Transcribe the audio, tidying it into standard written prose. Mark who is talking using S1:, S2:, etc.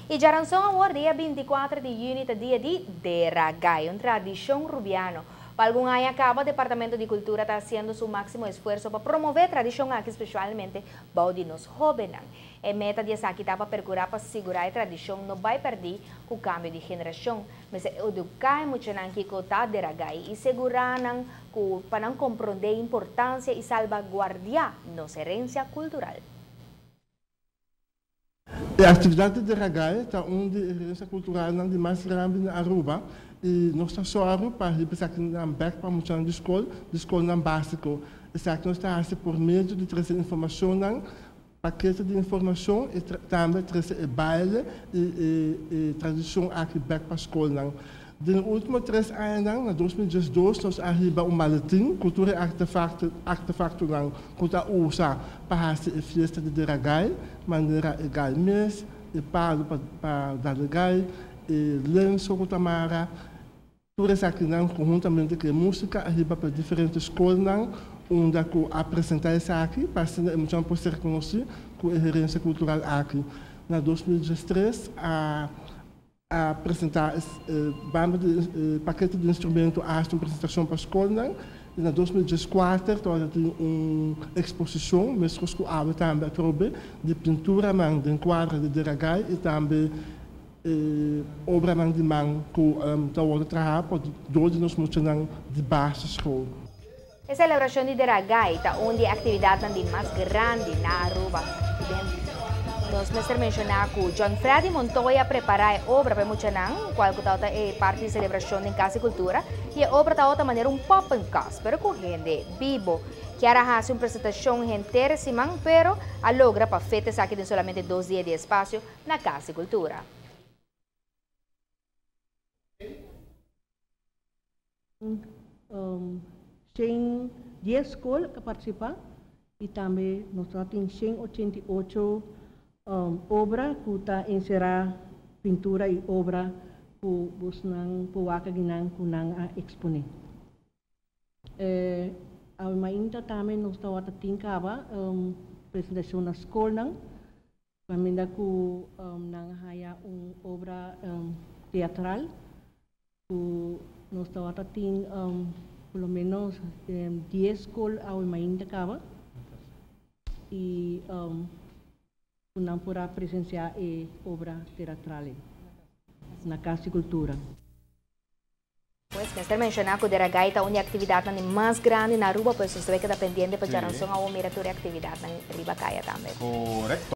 S1: Y djaranson awor dia 24 di juni ta dia di Dera Gai, un tradicion Rubiano. Pa algun aña caba Departamento di Cultura ta haciendo su maximo esfuerso pa promove e tradicion aki specialmente bou di nos hobennan. E meta di esaki ta pa percura pa sigura e tradicion no bay perdi cu cambio di generacion. Mester educa e muchanan kico ta Dera Gai y segura nan cu pa nan compronde e importancia y salbaguardia nos herencia cultural.
S2: E actividad di Deragae ta un di e herencia culturalnan di mas grandi na Aruba y nos ta sòru pa hiba esakinan bek pa muchanan di scol, di scolnan basico. Esaki nos ta haci por medio di trece informacionnan, pakete di informacion y tambe trece e baile y e tradicion aki bek pa scolnan. Den e ultimo tres añanan, na 2012 nos a hiba un maletin ku tur e artefaktonan ku ta usa pa hasi e fiesta di Dera Gai, manera e gai mes, e palu pa dal e gai, e lenso ku ta mara. Tur esakinan konhuntamente ku e músika a hiba pa e diferente skolnan unda ku a presentá esaki pa asina e muchanan por ser konosí ku e herensia kultural aki. Na 2013 a. A presentá e banda di e pakete di instrumento a hasi un presentashon pa skolnan i na 2014 tabata tin un eksposishon meskos ku awe tambe atrobe di pinturanan den kuadra di Deragai i tambe e obranan di man ku ta wòrdu trahá pa dor di nos muchanan di basisschool.
S1: E selebrashon di Deragai ta un di e aktividatnan di mas grandi na Aruba. I den nos mester menshoná ku John Freddy Montoya a prepará e obra pa e muchanan, kual ku tabata e parti di selebrashon den Kas di Kultura, i e obra tabata manera un poppenkast, pero ku hende bibo. Kier a hasi un presentashon henter e siman, pero a logra pa fet esaki den solamente dos dia di espasio na Kas di Kultura.
S3: 110 skol a partisipá i tambe nos tabatin 188 obra ku ta enserá pintura i obra ku bosnan por wak akinan ku nan a eksponé. Awe mainta tambe nos tabata tin kaba presentashon na skolnan kaminda ku nan a haya un obra teatral ku nos tabata tin por lo menos dies skol awe mainta kaba i ku nan por a presensiá e obra teatral ei na Kas di Kultura.
S1: Pues mester menciona cu Dera Gai ta un di actividadnan di mas grandi na Aruba, pues nos debe keda pendiente pa djaranson awor mira tur e actividadnan riba caya tambe.
S4: Correcto.